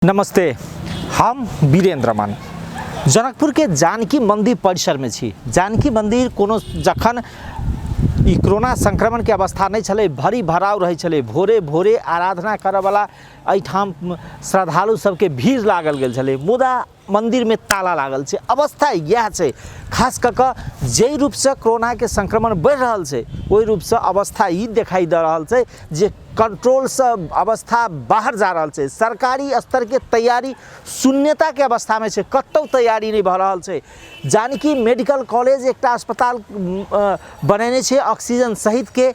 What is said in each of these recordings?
नमस्ते, हम वीरेंद्र रमन जनकपुर के जानकी मंदिर परिसर में छी। जानकी मंदिर कोनो जखन ई कोरोना संक्रमण के अवस्था नहीं छलै, भरी भराव रहै छलै, भोरे भोरे आराधना करऽवला एहिठाम श्रद्धालु सबके भीड़ लागल गेल छलै, मुदा मंदिर में ताला लागल छै। अवस्था इएह छै, खास कऽ कऽ जाहि रूपसँ कोरोनाके संक्रमण बढ़ि रहल छै ओहि रूपसँ अवस्था ई देखाइ दऽ रहल छै जे कंट्रोलसँ अवस्था बाहर जा रहल छै। सरकारी स्तरके तैयारी शून्यताके अवस्थामे छै, कतहु तैयारी नहि भऽ रहल छै। जानकी मेडिकल कॉलेज एकटा अस्पताल बनेने छै ऑक्सीजन सहितके,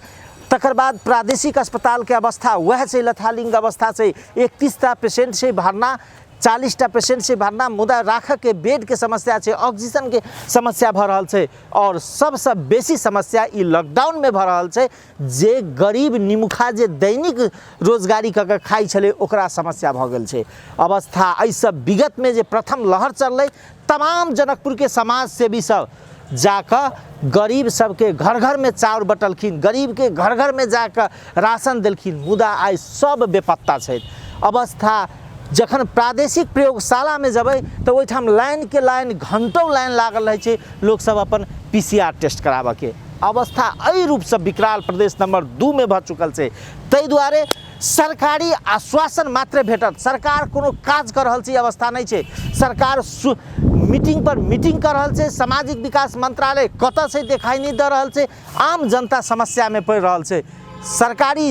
तकर बाद प्रादेशिक अस्पतालके अवस्था वएह छै, लथालिंग अवस्था छै। 31टा पेशेंट छै भरना, 40टा पेशेंट छै भरना, मुदा राखऽके बेडके समस्या छै, ऑक्सीजनके समस्या भऽ रहल छै। आओर सबसँ बेसी समस्या ई लॉकडाउनमे भऽ रहल छै जे गरीब निमुखा जे दैनिक रोजगारी कऽ कऽ खाइ छलै ओकरा समस्या भऽ गेल छै। अवस्था एहिसँ विगतमे जे प्रथम लहर चललै, तमाम जनकपुरके समाजसेवी सब जाकऽ गरीब सबके घर घरमे चाउर बटलखिन, गरीबके घर घरमे जाकऽ राशन देलखिन, मुदा आइ सब बेपत्ता छथि। अवस्था जखन प्रादेशिक प्रयोगशालामे जेबै तऽ ओहिठाम लाइनके लाइन घंटों लाइन लागल रहै छै लोकसब अपन PCR test कराबऽके। अवस्था एहि रूपसँ विकराल प्रदेश नंबर 2 मे भऽ चुकल छै। ताहि दुआरे सरकारी आश्वासन मात्रे भेटत, सरकार कोनो काज कऽ रहल छै ई अवस्था नहि छै। सरकार मीटिंग पर मीटिंग कऽ रहल छै, सामाजिक विकास मंत्रालय कतऽ छै देखाइ नहि दऽ रहल छै, आम जनता समस्यामे पड़ि रहल छै। सरकारी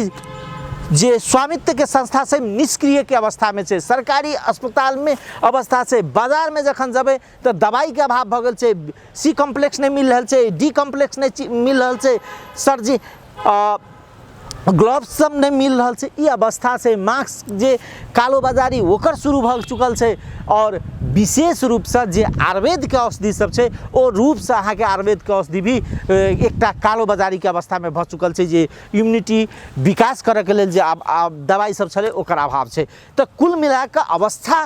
जे स्वामित्वके संस्था छै निष्क्रियके अवस्थामे छै, सरकारी अस्पतालमे अवस्था छै, बाजारमे जखन जेबै तऽ दवाइके अभाव भऽ गेल छै, सी कॉम्प्लेक्स नहि मिल रहल छै, डी कॉम्प्लेक्स नहि मिल रहल छै, सर्जी ग्लव्स सब नहि मिल रहल छै, ई अवस्था छै। मास्क जे कालोबाजारी ओकर शुरू भऽ चुकल छै। आओर विशेष रूपसँ जे आयुर्वेदके औषधि सब छै ओ रूपसँ अहाँके आयुर्वेदके औषधि भी एकटा कालोबाजारीके अवस्थामे भऽ चुकल छै, जे इम्यूनिटी विकास करऽके लेल जे आब दवाइ सब छलै ओकर अभाव छै। तऽ कुल मिलाकऽ अवस्था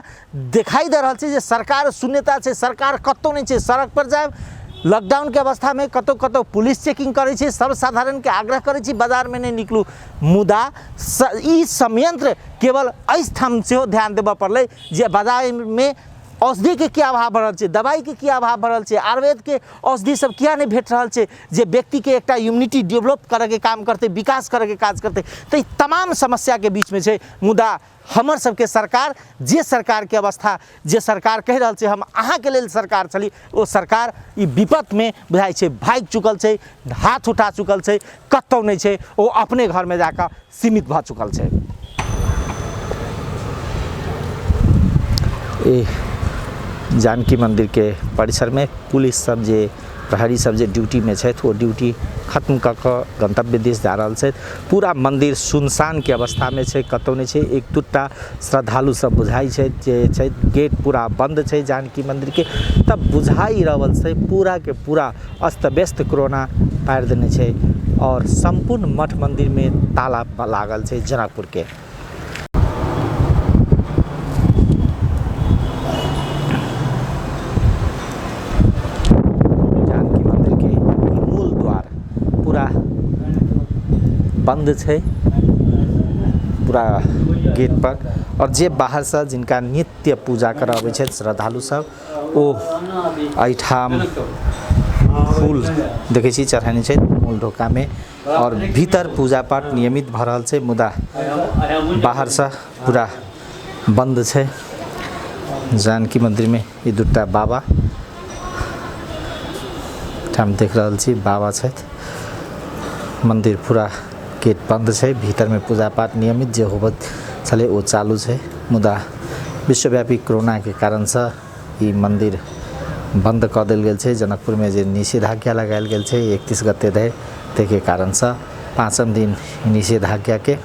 देखाइ दऽ रहल छै जे सरकार शून्यता छै, सरकार कतहु नहि छै। सड़कपर जायब लॉकडाउनके अवस्थामे कतहु कतहु पुलिस चेकिंग करै छै, सर्वसाधारणके आग्रह करै छी बाजारमे नहि निकलू, मुदा ई संयंत्र केवल एहिठाम सेहो ध्यान देबऽ पड़लै जे बाजारमे औषधिके की अभाव भऽ रहल छै, दवाइके की अभाव भऽ रहल छै, आयुर्वेदके औषधि सब किया नहि भेट रहल छै जे व्यक्तिके एकटा इम्यूनिटी डेवलप करऽके काम करतै, विकास करऽके काज करतै। तऽ ई तमाम समस्याके बीचमे छै। मुदा हमर सबके सरकार, जे सरकारके अवस्था, जे सरकार कहि रहल छै हम अहाँके लेल सरकार छली, ओ सरकार ई विपदमे बुझाइ छै भागि चुकल छै, हाथ उठा चुकल छै, कतहु नहि छै, ओ अपने घरमे जाकऽ सीमित भऽ चुकल छै। ई जानकी मन्दिरके परिसरमे पुलिस सब जे प्रहरी सब जे ड्यूटीमे छथि ओ ड्यूटी खत्म कऽ कऽ गन्तव्य दिस जा रहल छथि। पूरा मन्दिर सुनसानके अवस्थामे छै, कतहु नहि छै, एक दूटा श्रद्धालु सब बुझाइ छथि जे छथि, गेट पूरा बन्द छै जानकी मन्दिरके, तब बुझाइ रहल छै पूराके पूरा अस्त व्यस्त कोरोना पारि देने छै आओर सम्पूर्ण मठ मन्दिरमे ताला लागल छै जनकपुरके। जानकी मन्दिरके मूल द्वार पूरा बन्द छै, पूरा गेट पर, आओर जे बाहरसँ जिनका नित्य पूजा करऽ अबै छथि श्रद्धालु सब ओ एहिठाम फूल देखै छी चढ़ेने छथि मूल ढोकामे, आओर भीतर पूजा पाठ नियमित भऽ रहल छै, मुदा बाहरसँ पूरा बन्द छै। जानकी मन्दिरमे ई दूटा बाबा ठाम देख रहल छी, बाबा छथि। मन्दिर पूरा गेट बन्द छै, भीतरमे पूजा पाठ नियमित जे होबत छलै ओ चालू छै, मुदा विश्वव्यापी कोरोनाके कारणसँ ई मन्दिर बन्द कऽ देल गेल छै। जनकपुरमे जे निषेधाज्ञा लगायल गेल छै 31 गते धरि, ताहिके कारणसँ पाँचम दिन निषेधाज्ञाके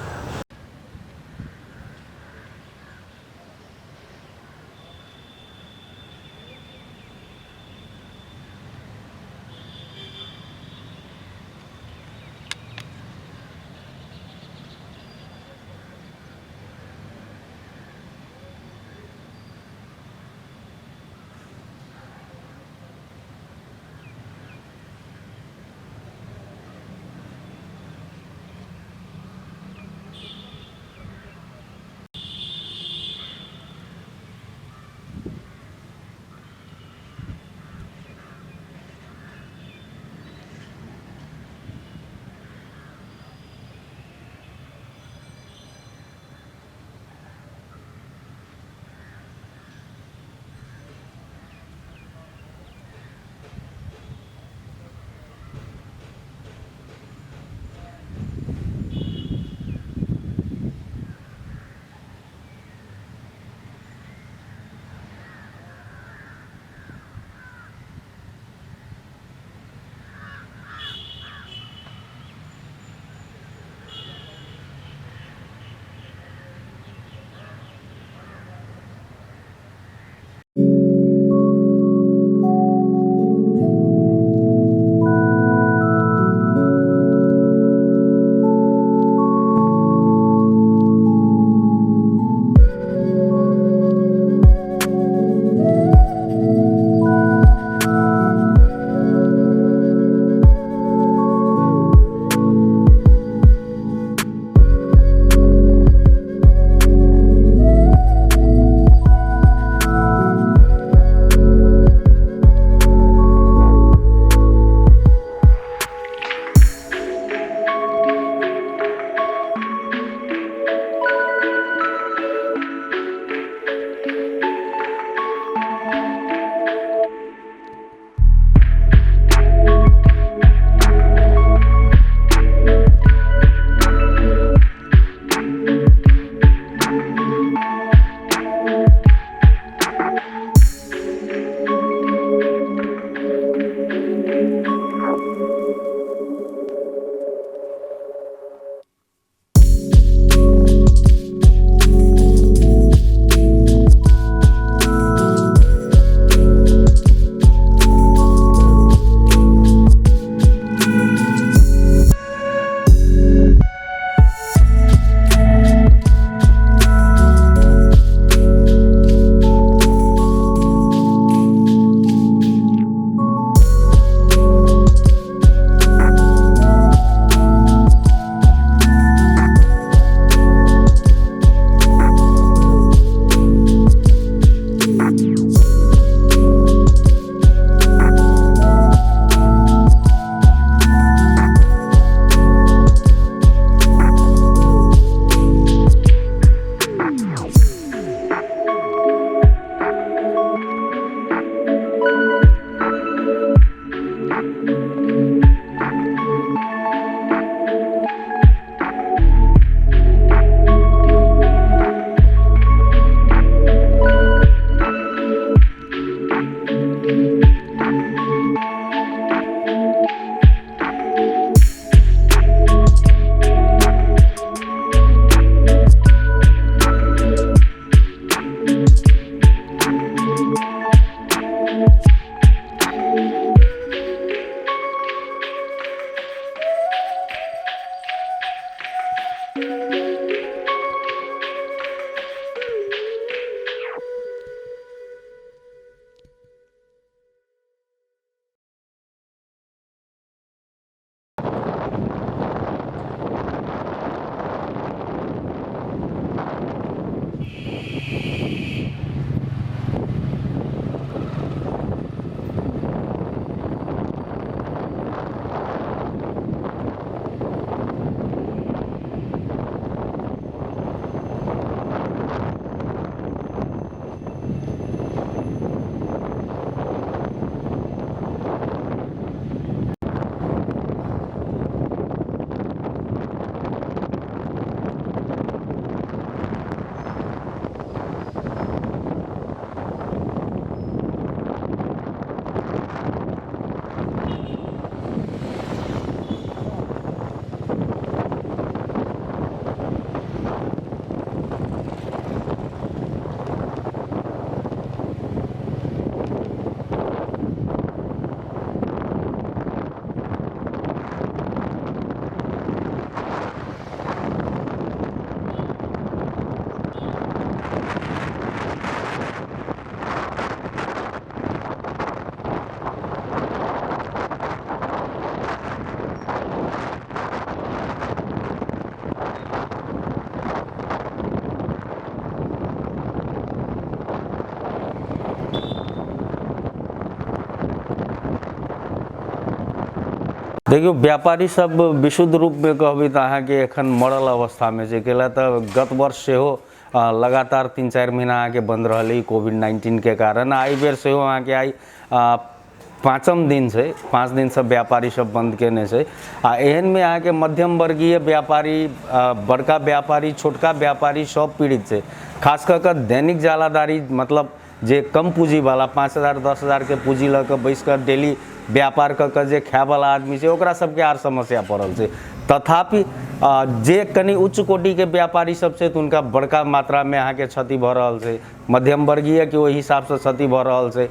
देखियौ, व्यापारी सब विशुद्ध रूपमे कहबै तऽ अहाँके एखन मरल अवस्थामे छै। कैला तऽ गत वर्ष सेहो लगातार 3-4 महीना अहाँके बन्द रहलै कोविड 19के कारण। आ एहिबेर सेहो अहाँके आइ 5म दिन छै, 5 दिनसँ व्यापारी सब बन्द केने छै। आ एहनमे अहाँके मध्यम वर्गीय व्यापारी, बड़का व्यापारी, छोटका व्यापारी सब पीड़ित छै। खास कऽ कऽ दैनिक जालादारी, मतलब जे कम पूँजीवला 5,000 10,000के पूँजी लऽ कऽ बैस कऽ डेली व्यापार कऽ कऽ जे खायवला आदमी छै, ओकरा सबके आर समस्या पड़ल छै। तथापि जे कनि उच्च कोटिके व्यापारी सब छै तऽ हुनका बड़का मात्रामे अहाँके क्षति भऽ रहल छै, मध्यम वर्गीयके ओहि हिसाबसँ क्षति भऽ रहल छै।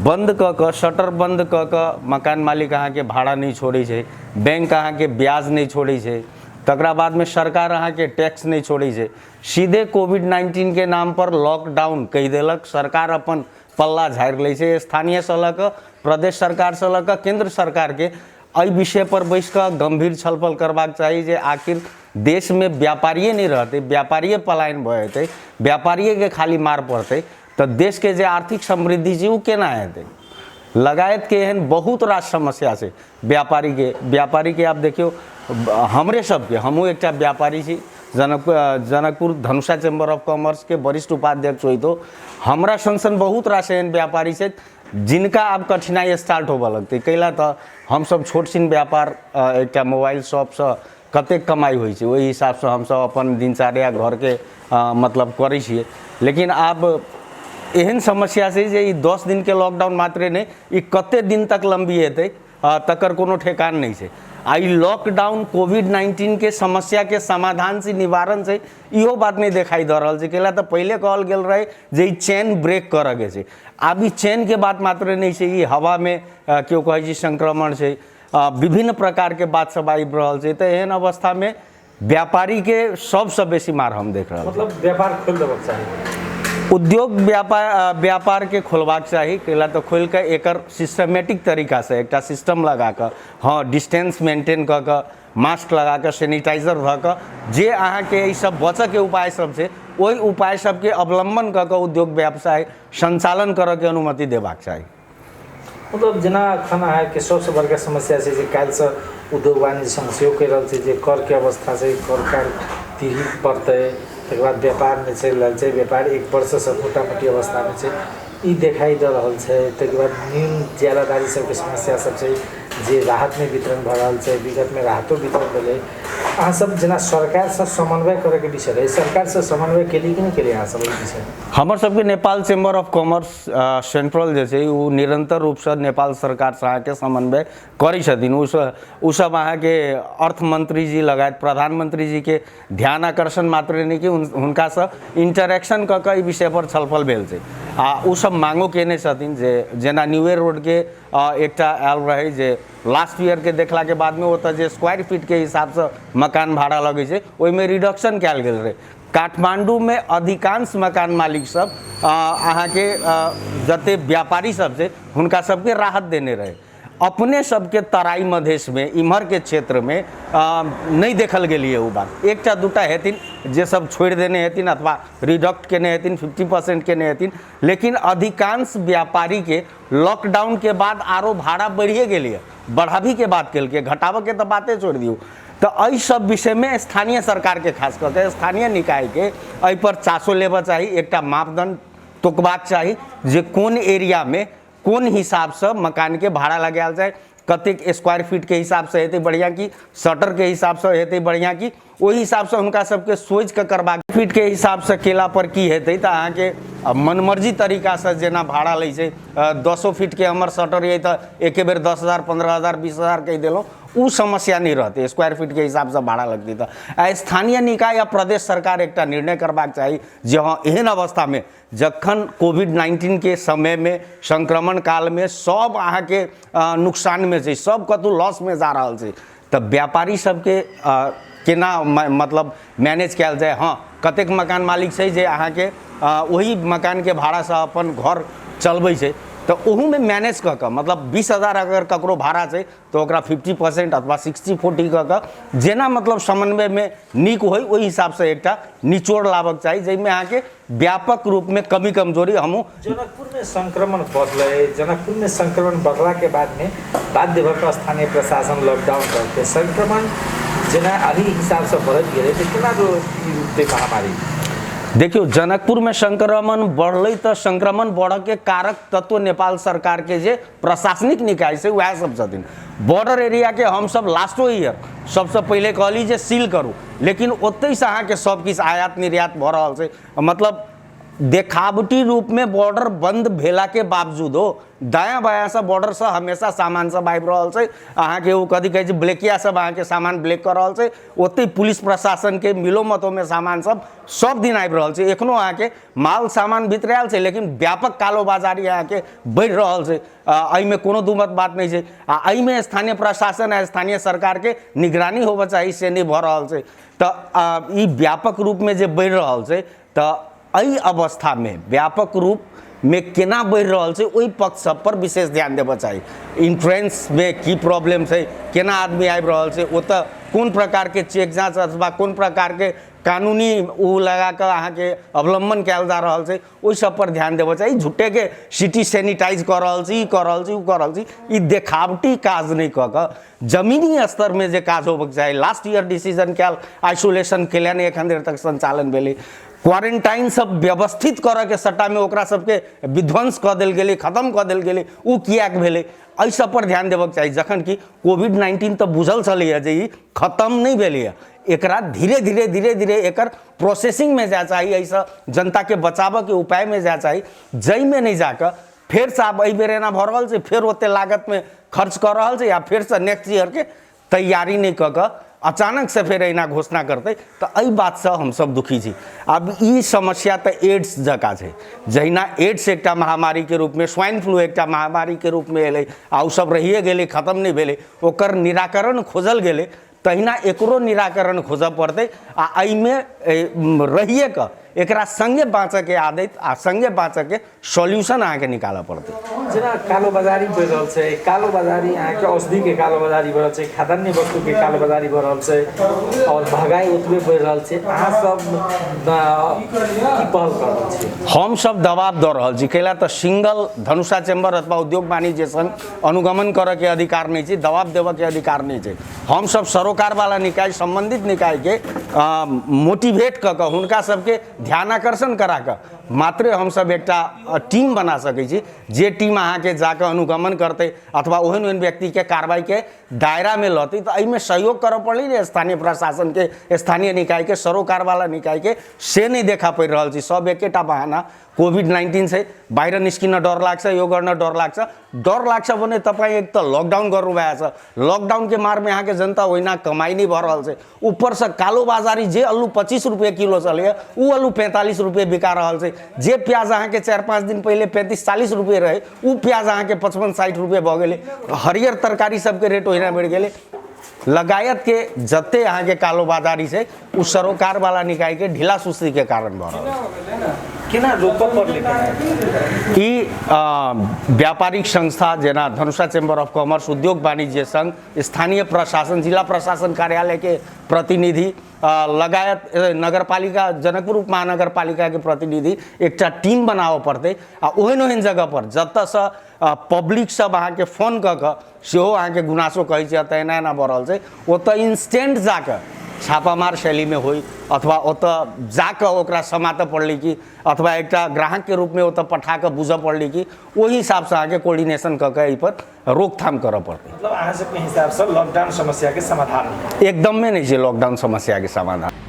बन्द कऽ कऽ, शटर बन्द कऽ कऽ मकान मालिक अहाँके भाड़ा नहि छोड़ै छै, बैंक अहाँके ब्याज नहि छोड़ै छै, तकरा बादमे सरकार अहाँके टैक्स नहि छोड़ै छै। सीधे कोविड 19के नामपर लॉकडाउन कहि देलक सरकार, अपन पल्ला झाड़ि लै छै। स्थानीयसँ लऽ कऽ प्रदेश सरकारसँ लऽ कऽ केन्द्र सरकारके एहि विषयपर बैस कऽ गम्भीर छलफल करबाक चाही जे आखिर देशमे व्यापारिए नहि रहतै, व्यापारिए पलायन भऽ जेतै, व्यापारिएके खाली मार पड़तै तऽ देशके जे आर्थिक समृद्धि छै ओ केना हेतै। लगायतके एहन बहुत रास समस्या छै व्यापारीके। व्यापारीके आब देखियौ, हमरे सबके, हमहूँ एकटा व्यापारी छी, जनकपुर धनुषा चैम्बर ऑफ कॉमर्सके वरिष्ठ उपाध्यक्ष होइतो हमरा सन सन बहुत रास एहन व्यापारी छथि जिनका आब कठिनाइ स्टार्ट होबऽ लगतै। कैला तऽ हमसब छोट छिन व्यापार, एकटा मोबाइल शॉपसँ कतेक कमाइ होइ छै ओहि हिसाबसँ हमसब अपन दिनचर्या घरके मतलब करै छियै। लेकिन आब एहन समस्या छै जे ई 10 दिनके लॉकडाउन मात्रे नहि, ई कते दिन तक लम्बी हेतै तकर कोनो ठेकान नहि छै। आ ई लॉकडाउन कोविड 19के समस्याके समाधान छै, निवारण छै, इहो बात नहि देखाइ दऽ रहल छै। कैला तऽ पहिले कहल गेल रहै जे ई चेन ब्रेक करऽके छै, आब ई चेनके बात मात्रे नहि छै। ई हवामे केओ कहै छै संक्रमण छै, विभिन्न प्रकारके बात सब आबि रहल छै। तऽ एहन अवस्थामे व्यापारीके सबसँ बेसी मार हम देख रहल। मतलब व्यापार खोलि देबक चाही, उद्योग व्यापार, व्यापारके खोलबाक चाही। कैला तऽ खोलि कऽ एकर सिस्टमेटिक तरीकासँ एकटा सिस्टम लगा कऽ, हँ, डिस्टेंस मेंटेन कऽ कऽ, मास्क लगा कऽ, सैनिटाइजर धऽ कऽ, जे अहाँके एहिसँ बचऽके उपाय सब छै ओहि उपाय सबके अवलम्बन कऽ कऽ उद्योग व्यवसाय सञ्चालन करऽके अनुमति देबाक चाही। मतलब जेना एखन अहाँके सबसँ बड़का समस्या छै जे काल्हिसँ उद्योग वाणिज्य संघ सेहो कहि रहल छै जे करके अवस्था छै, कर काल्हि तिरही पड़तै, तकर बाद व्यापार नहि चलि रहल छै, व्यापार एक वर्षसँ मोटा मोटी अवस्थामे छै, ई देखाइ दऽ रहल छै। ताहिके बाद न्यून ज्यादादारी सबके समस्या सब छै जे राहत नहि वितरण भऽ रहल छै, विगतमे राहतो वितरण भेलै। अहाँ सब जेना सरकारसँ समन्वय करैके विषय रहै, सरकारसँ समन्वय केली कि नहि केली अहाँ सब एहि विषयमे? हमर सबके Nepal chamber of commerce central जे छै ओ निरन्तर रूपसँ नेपाल सरकारसँ अहाँके समन्वय करै छथिन। ओसब अहाँके अर्थमंत्री जी लगायत प्रधानमंत्री जीके ध्यान आकर्षण मात्र नहि कि हुनकासँ इंटरेक्शन कऽ कऽ एहि विषयपर छलफल भेल छै। आ ओसब मांगो केने छथिन जे जेना न्यू रोडके एकटा आयल रहै जे लास्ट ईयरके देखलाके बादमे ओतऽ जे स्क्वायर फीटके हिसाबसँ मकान भाड़ा लगै छै ओहिमे रिडक्शन कयल गेल रहै। काठमाण्डूमे अधिकांश मकान मालिक सब अहाँके जते व्यापारी सब छै हुनका सबके राहत देने रहै। अपने सबके तराई मधेशमे इम्हरके क्षेत्रमे नहि देखल गेलियै ओ बात। एकटा दूटा हेथिन जे सब छोड़ि देने हेथिन अथवा रिडक्ट केने हेथिन, 50% केने हेथिन, लेकिन अधिकांश व्यापारीके लॉकडाउनके बाद आरो भाड़ा बढ़िए गेलैए, बढ़ाबीके बात केलकै, घटाबऽके तऽ बाते छोड़ि दियौ। तऽ एहि सब विषयमे स्थानीय सरकारके खास कऽ के स्थानीय निकायके एहिपर चासो लेबऽ चाही, एकटा मापदंड तोकबाक चाही जे कोन एरियामे कोन हिसाबसँ मकानके भाड़ा लगायल जाय, कतेक स्क्वायर फीटके हिसाबसँ हेतै बढ़िआँ कि शटरके हिसाबसँ हेतै बढ़िआँ, कि ओहि हिसाबसँ हुनका सबके सोचिके करबाक फीटके हिसाबसँ केला पर की हेतै। तऽ अहाँके मनमर्जी तरीकासँ जेना भाड़ा लै छै, 10 फीटके हमर शटर यऽ तऽ एके बेर 10,000 15,000 20,000 कहि देलहुँ, ओ समस्या नहि रहतै स्क्वायर फीटके हिसाबसँ भाड़ा लगतै तऽ। आ स्थानीय निकाय या प्रदेश सरकार एकटा निर्णय करबाक चाही जे हँ एहन अवस्थामे जखन कोविड 19के समयमे संक्रमण कालमे सब अहाँके नुकसानमे छै, सब कतहु लॉसमे जा रहल छै, तऽ व्यापारी सबके केना मतलब मैनेज कयल जाय। हँ, कतेक मकान मालिक छै जे अहाँके ओही मकानके भाड़ासँ अपन घर चलबै छै, तऽ ओहूमे मैनेज कऽ कऽ मतलब 20,000 अगर ककरो भाड़ा छै तऽ ओकरा 50% अथवा 60-40 कऽ कऽ जेना मतलब समन्वयमे नीक होइ ओहि हिसाबसँ एकटा निचोड़ लाबक चाही जाहिमे अहाँके व्यापक रूपमे कमी कमजोरी हमहूँ। जनकपुरमे संक्रमण बढ़लै, जनकपुरमे संक्रमण बढ़लाके बादमे बाध्य भऽ कऽ स्थानीय प्रशासन लॉकडाउन करतै। संक्रमण जेना एहि हिसाबसँ बढ़ैत गेलै तऽ केना ई रुकतै महामारी? देखियौ, जनकपुरमे संक्रमण बढ़लै तऽ संक्रमण बढ़ऽके कारक तत्व नेपाल सरकारके जे प्रशासनिक निकाय छै वएह सब छथिन। बॉर्डर एरियाके हमसब लास्टो ईयर सबसँ पहिले कहली जे सील करू, लेकिन ओतहिसँ अहाँके सब किछु आयात निर्यात भऽ रहल छै। मतलब देखावटी रूपमे बॉर्डर बंद भेलाके बावजूदो दायाँ बायाँसँ बॉर्डरसँ हमेशा सामान सब आबि रहल छै। अहाँके ओ कथी कहै छै, ब्लैकिया सब अहाँके सामान ब्लैक कऽ रहल छै। ओतहि पुलिस प्रशासनके मिलो मतोमे सामान सब सब दिन आबि रहल छै। एखनो अहाँके माल सामान भीतर आयल छै, लेकिन व्यापक कालोबाजारी अहाँके बढ़ि रहल छै। एहिमे कोनो दू मत बात नहि छै। आ एहिमे स्थानीय प्रशासन आ स्थानीय सरकारके निगरानी होबऽ चाही, से नहि भऽ रहल छै। तऽ ई व्यापक रूपमे जे बढ़ि रहल छै, तऽ एहि अवस्थामे व्यापक रूपमे केना बढ़ि रहल छै ओहि पक्ष सब पर विशेष ध्यान देबऽ चाही। इन्ट्रेंसमे की प्रॉब्लम छै, केना आदमी आबि रहल छै, ओतऽ कोन प्रकारके चेक जाँच अथवा कोन प्रकारके कानूनी ओ लगाकऽ अहाँके अवलम्बन कयल जा रहल छै, ओहि सब पर ध्यान देबऽ चाही। झूठेके सिटी सैनिटाइज कऽ रहल छी, ई कऽ रहल छी, ओ कऽ रहल छी, ई देखावटी काज नहि कऽ कऽ जमीनी स्तरमे जे काज होबऽके चाही। लास्ट ईयर डिसीजन कयल आइसोलेशन केलनि, एखन देर तक संचालन भेलै। क्वारेंटाइन सब व्यवस्थित करऽके सट्टामे ओकरा सबके विध्वंस कऽ देल गेलै, खतम कऽ देल गेलै। ओ किएक भेलै, एहि सब पर ध्यान देबऽके चाही। जखन कि कोविड-19 तऽ बुझल छलैए जे ई खतम नहि भेलैए, एकरा धीरे धीरे धीरे धीरे एकर प्रोसेसिंगमे जाय चाही, एहिसँ जनताके बचाबऽके उपायमे जाय चाही, जाहिमे नहि जाकऽ फेरसँ आब एहि बेर एना भऽ रहल छै, फेर ओते लागतमे खर्च कऽ रहल छै आ फेरसँ नेक्स्ट ईयरके तैयारी नहि कऽ कऽ अचानकसँ फेर एहिना घोषणा करतै, तऽ एहि बातसँ हमसब दुखी छी। आब ई समस्या तऽ एड्स जकाँ छै। जहिना एड्स एकटा महामारीके रूपमे, स्वाइन फ्लू एकटा महामारीके रूपमे एलै आ ओ सब रहिए गेलै, खतम नहि भेलै, ओकर निराकरण खोजल गेलै, तहिना एकरो निराकरण खोजऽ पड़तै। आ एहिमे रहिए कऽ एकरा सङ्गे बाँचऽके आदत आ सङ्गे बाँचऽके सॉल्यूशन अहाँके निकालऽ पड़तै। जेना कालोबाजारी बढ़ि रहल छै, कालोबाजारी अहाँके औषधिके कालोबाजारी बढ़ि रहल छै, खाद्यान्न वस्तुके कालोबाजारी बढ़ि रहल छै आओर महगाइ ओतबे बढ़ि रहल छै। अहाँ सब की पहल कऽ रहल छी? हमसब दबाव दऽ रहल छी, कैला तऽ सिंगल धनुषा चैम्बर अथवा उद्योग वाणिज्य संघ अनुगमन करऽके अधिकार नहि छै, दबाव देबऽके अधिकार नहि छै। हमसब सरोकारवाला निकाय, सम्बन्धित निकायके मोटिवेट कऽ कऽ हुनका सबके ध्यानाकर्षण करा कऽ मात्रे हमसब एकटा टीम बना सकै छी, जे टीम अहाँके जाकऽ अनुगमन करतै अथवा ओहन ओहन व्यक्तिके कार्रवाईके दायरामे लतै। तऽ एहिमे सहयोग करऽ पड़लै ने स्थानीय प्रशासनके, स्थानीय निकायके, सरोकारवाला निकायके, से नहि देखा पड़ि रहल छै। सब एकेटा बहाना कोभिड-19 छै, बाहिर निस्किन डर लाग्छ, यो गर्न डर लाग्छ। डर लाग्छ भने तपाईँ एक तऽ लकडाउन गर्नुभएको छ, लकडाउनके मारमे अहाँके जनता ओहिना कमाइ नहि भऽ रहल छै, ऊपरसँ कालोबाजारी जे अल्लू 25 रुपये किलो छलैए ओ अल्लू 45 रुपये बिका रहल छै। जे प्याज अहाँके 4-5 दिन पहिले 35-40 रुपये रहै ओ प्याज अहाँके 55-60 रुपये भऽ गेलै। हरियर तरकारी सबके रेट ओहिना बढ़ि गेलै। लगायतके जते अहाँके कालोबाजारी छै ओ सरोकारवाला निकायके ढीला सुस्तीके कारण भऽ रहल छै। केना रोकऽ पड़लै? ई व्यापारिक संस्था जेना धनुषा चैम्बर ऑफ कॉमर्स, उद्योग वाणिज्य संघ, स्थानीय प्रशासन, जिला प्रशासन कार्यालयके प्रतिनिधि लगायत नगरपालिका, जनकपुर उप महानगरपालिकाके प्रतिनिधि एकटा टीम बनाबऽ पड़तै आ ओहन ओहन जगह पर जतऽसँ पब्लिक सब अहाँके फोन कऽ कऽ सेहो अहाँके गुनासो कहै छै एतऽ एना एना भऽ रहल छै, ओतऽ इंस्टेंट जाकऽ छापामार शैलीमे होइ अथवा ओतऽ जाकऽ ओकरा समातऽ पड़लै कि अथवा एकटा ग्राहकके रूपमे ओतऽ पठा कऽ बुझऽ पड़लै कि ओहि हिसाबसँ अहाँके कोर्डिनेशन कऽ कऽ एहिपर रोकथाम करऽ पड़तै। मतलब अहाँ सबके हिसाबसँ लॉकडाउन समस्याके समाधान एकदममे नहि छै लॉकडाउन समस्याके समाधान।